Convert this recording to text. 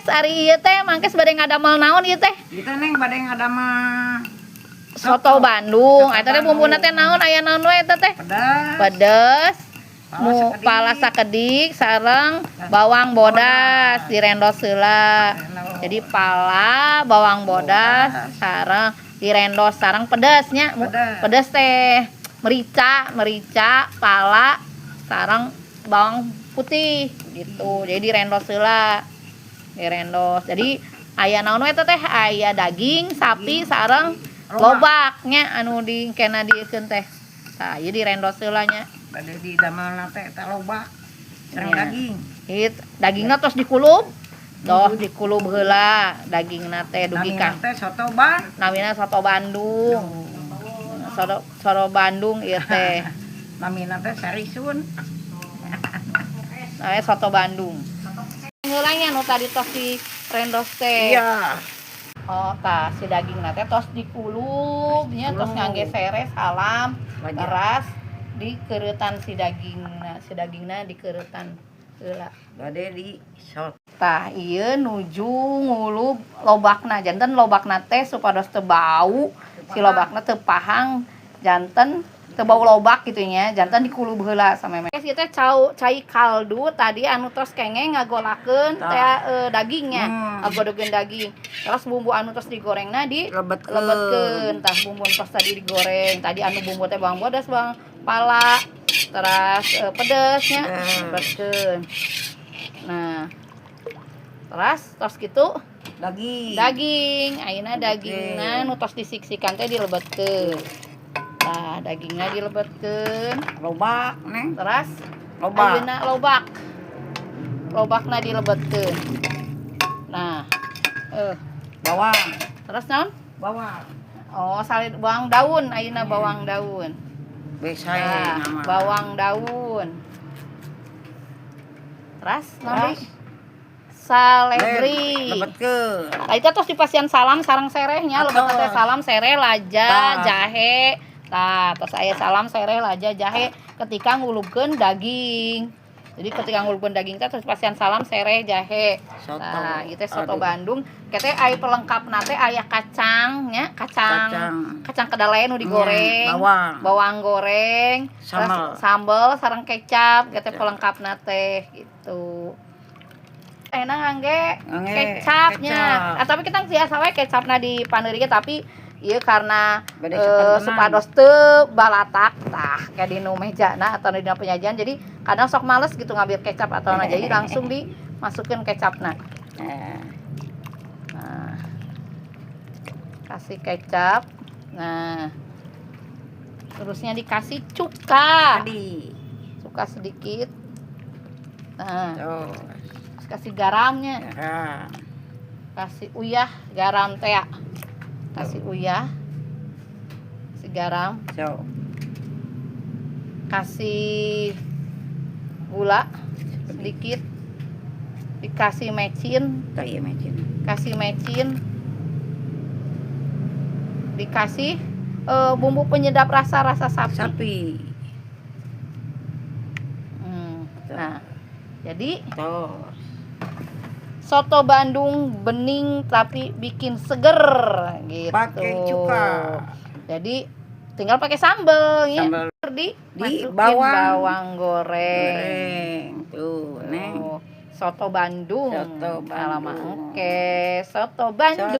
Ari ieu teh mangkes bade ngadamel naon ieu teh? Kita, Neng, bade ngadamel Soto Bandung. Soto Eta teh Bandung. Bumbuna teh naon, aya naon we eta teh? Pedas. Pedes, pala mu sakedik. Pala sakedik sareng bawang bodas direndos heula. Direndos. Jadi pala, bawang bodas, Bodas. Sareng direndos sareng pedesnya. Pedes. Pedes teh merica, merica, pala, sareng bawang putih gitu. Jadi direndos heula. Direndos. Jadi aya naon we eta teh? Aya daging sapi sareng Lobak. Lobaknya anu di kena dieukeun teh. Tah, ieu direndos heula nya. Bade didamel teh eta lobak sareng daging. It, dagingna tos dikulub. Tos dikulub heula dagingna teh dugi ka Namina teh soto ban. Namina soto Bandung. Soto soto Bandung ieu teh. Namina teh sarisun. Namanya soto Bandung. Heula nya nu tadi tos direndos teh. Iya. Oh, tah si dagingna teh tos dikulub nya, tos Dikulub. Ngangge sere, salam, Wajar. Teras dikeureutan si dagingna dikeureutan heula. Bade di soto. Tah, ieu nuju ngulub lobakna. Janten lobakna teh supados teu bau, si lobakna teu pahang, janten teu bau lobak gitu nya, janten dikulub heula sameme. Ieu teh cau cai kaldu tadi anu tos kengeng ngagolakeun Tah. Teh dagingnya, ngagodogeun daging. Terus bumbu anu tos digorengna di Lebetkeun. Lebetkeun. Tah, bumbu tos tadi digoreng. Tadi anu bumbu teh bawang bodas, bawang pala, teras pedesnya Pedes. Lebetkeun. Nah, terus tos gitu Daging. Daging, ayeuna dagingna nu tos disiksikan teh dilebetkeun. Tah, dagingna dilebetkeun. Lobak, Neng. Terus Lobak. Ayeuna lobak. Lobakna dilebetkeun. Nah, Bawang. Terus naon? Bawang. Oh, salid bawang daun, ayeuna bawang daun. Biasa Nah, nama. Bawang daun. Terus naon Terus? Deui? Saledri. Lebetkeun. Nah, itu tos dipasihan salam sareng serehnya, lebet Atos. Teh salam, sereh, laja, Tah. Jahe. Tah, tos aya salam, sereh, laja, jahe ketika ngulubkeun daging. Jadi ketika ngulubkeun daging teh terus pasihan salam, sereh, jahe. Soto. Nah, itu teh soto Aduh. Bandung. Kete aya pelengkapna teh aya kacang nya, kacang. Kacang. Kacang kedelai nu digoreng. Bawang. Bawang goreng, Sambal. Terus sambel sareng kecap, kete Kecap. Pelengkapna teh gitu. Enak ngangge Ngangge kecapnya. kecap. Ah, tapi kita biasa we kecapna di paneuri ge, tapi ieu karena Bade sapantenan. Supados teu balatak tah kayak di nu mejana atau di penyajian, jadi kadang sok males gitu ngambil kecap atau nah, jadi langsung dimasukin kecapna. Nah, kasih kecap. Nah, terusnya dikasih cuka. Tadi. Cuka sedikit. Nah, Terus. Terus kasih garamnya. Garam. Kasih uyah, garam teh ya. Kasih uyah. Kasih garam, So. Kasih gula sedikit. Dikasih mecin, Tuh iya mecin. Kasih mecin. Dikasih bumbu penyedap rasa rasa sapi. Sapi. Nah, jadi Terus. Soto Bandung bening tapi bikin seger gitu. Pakai cuka. Jadi tinggal pakai sambel ya. Sambal Di, di masukin bawang bawang goreng. Goreng. Tuh, Neng. Tuh, soto Bandung. Soto Alamak, Bandung. oke, soto Bandung.